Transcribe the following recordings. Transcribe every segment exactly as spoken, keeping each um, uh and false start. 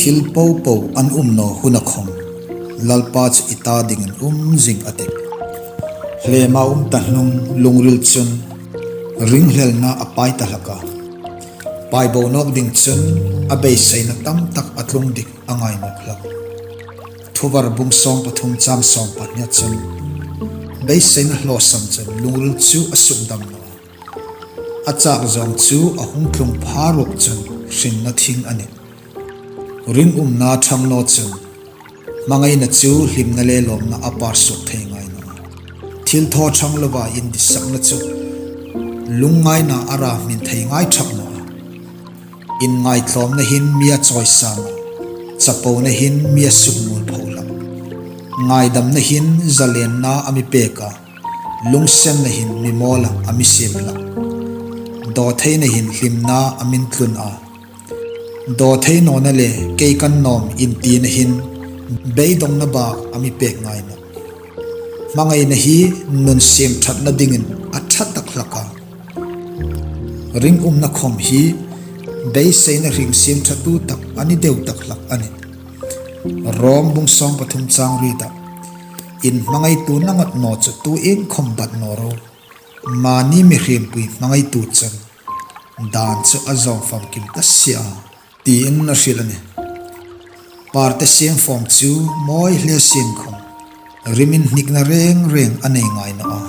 Thil po po an um naw huna khawm, Lalpa chu i ta dingin um zing a tih. Hlema um ta hnung lungril chun ringhlelna a pai ta hlak a. Paibo nawk ding chun a beiseina tam tak a tlung dik a ngai nawk hlak. Thuvar bung sawm pathum chang sawm pahnia chun beiseina hlawsam chun lungril chu a sukdam naw a. A chak zawng chu a hung tlung pha ruok chun hringna thing a nih. Ringumna ṭhang naw chun hmangaina chu hlimna le lawmna a par suok thei ngai naw a. Thilthaw ṭhang lova indisakna chu lungngaina a ra hmin thei ngai ṭhak naw a. Inngaitlawmna hin mi a chawisang a, chapona hin mi a sukmualpho hlak. Ngaidamna hin zalenna a mi pek a, lungsenna hin mi mawla a mi siem hlak. Dawtheina hin hlimna a min tlun a, dawthei nawna le kei kan nawm intina hin beidongna bak a mi pek ngai nawh. Hmangaina hi nun siem ṭhatna dingin a ṭha tak hlak a. Ringumna khawm hi beiseina hring siem ṭhatu tak a ni deu tak hlak a nih. Rom bung sawm pathum chang riet ah, in hmangaitu na ngawt naw chu tu iengkhawm bat naw ro. Mani mihriempui hmangaitu chun dan chu a zawng famkim ta si a, tiin a hril a nih. Parte siemfawm chu mawi hle sien khawm, rimin hnikna reng reng a nei ngai naw a.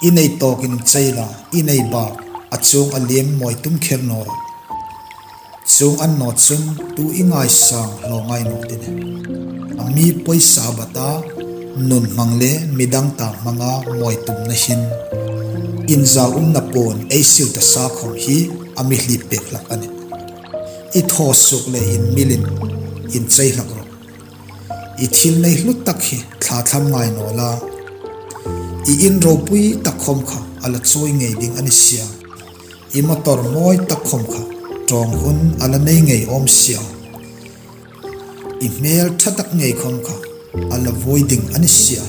I nei tawkin chei la, i nei bak a chuong a liem mawi tum kher naw ro. Chuong a ni naw chun tu i ngaisang hlaw ngai naw ti nih. A mi pawisa bata nun hmang le midang ta hmanga mawi tumna hin inzau umna puon ei sil ta sa khawm hi a mi hlip pek hlak a nih. I thaw suok le in milin in chei hlak ro. I thil nei hlu tak hi thlathlam ngai naw la. I in ropui tak khawm kha a la chawi ngei ding a ni si a. I motor mawi tak khawm kha ṭawng hun a la nei ngei awm si a. I hmel ṭha tak ngei khawm kha a la vuoi ding a ni si a.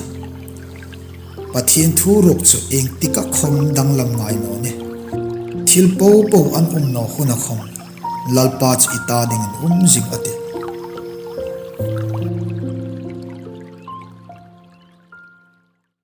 Pathien thu ruok chu iengtik a khawm danglam ngai naw nih. Thil po po an um naw huna khawm Lalpa chu i ta dingin um zing a tih.